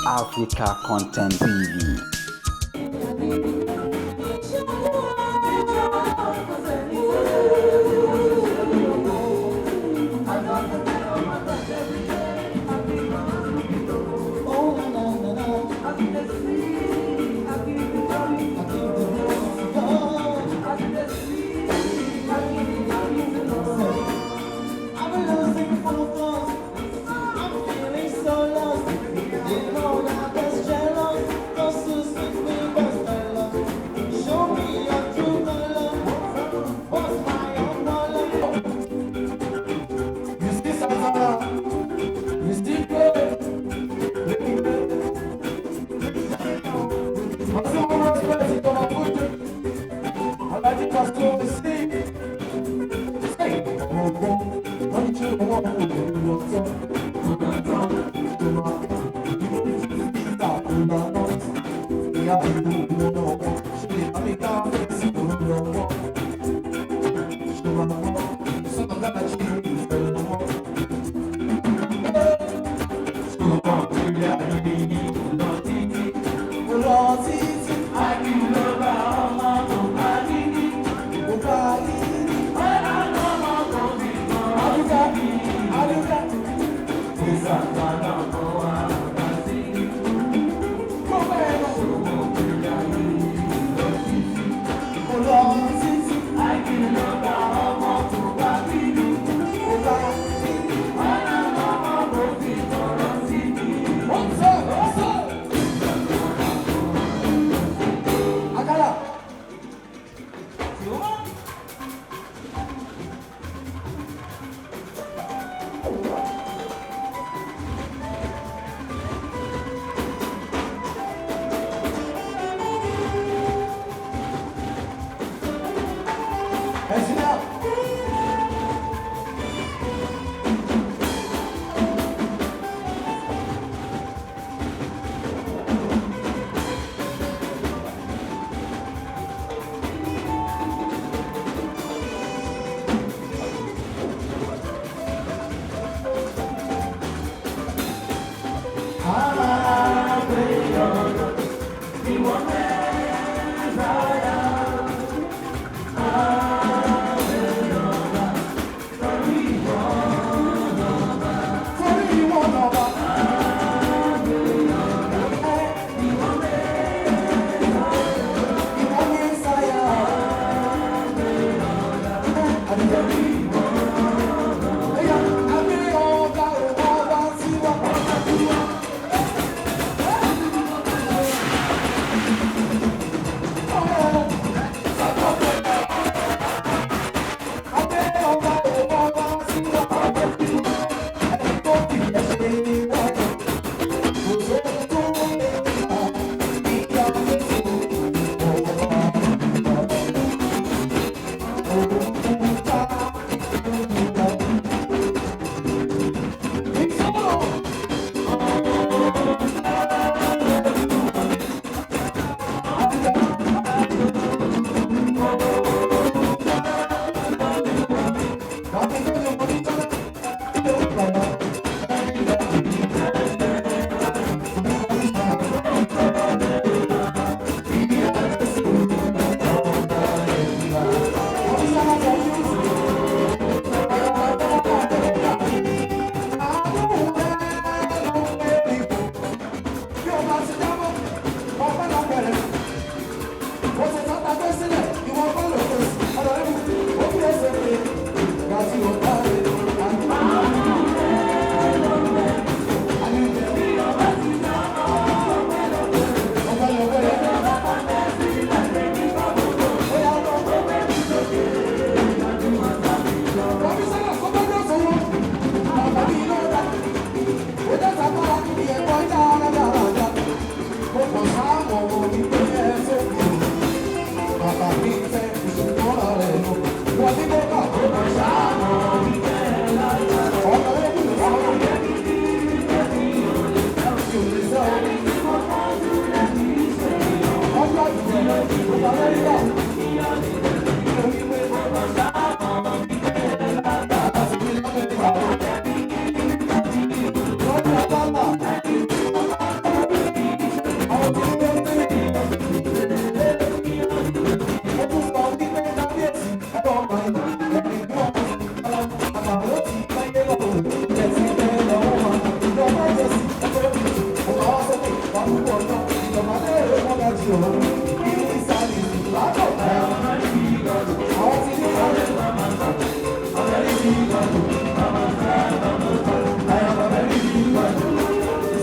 Africa Content TV.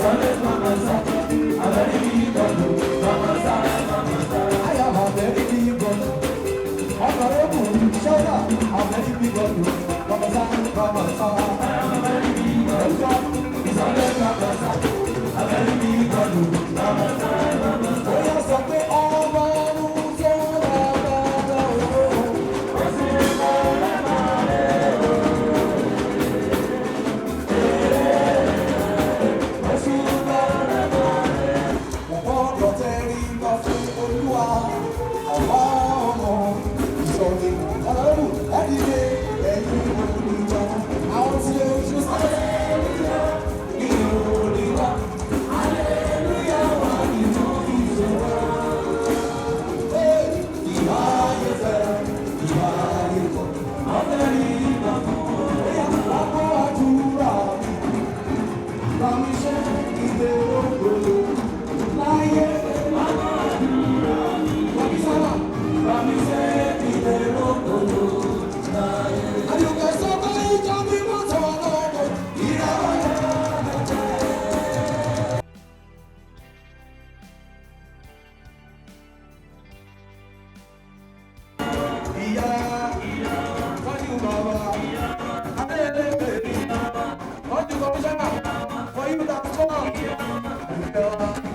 It's always Mama Sa. A very big God, Mama Sa, Mama Sa. I am a very big God. Honorable Shola, a very big God. Mama Sa, Mama Sa. I am a very big God. It's always Mama Sa. A very big God, Mama Sa, Mama Sa. Ó yá sọ pé ọba ọ̀run tó lágbára o. Mo gbọ́dọ̀ tẹríba fún Olúwa, àwa ọmọ ìsọ̀rí. Ọ̀rọ̀lù ẹ̀dìdẹ ẹ̀yin olùwà. Àwọn tí ó ṣe sáré ní olùwà. Hallelujah wà nínú ìṣòro. Ìwà ayé fẹ́, ìwà ayé kọ̀. Ọ̀fẹ́ rí bàbá. Bóyá wàá gbọ́ àdúrà mi. Bámiṣẹ́ ìgbé ògbòlò láyé. Bámiṣẹ́ Bámiṣẹ́ ìgbé ògbòlò láyé. Àdìgbò sọ pé ìjọ mímọ́ tọ̀ lọ́wọ́ ìrẹ̀wọ̀n. Ìyá tọ́jú bàbá Adéyẹlé tọ́jú kọmíṣánná for you that come.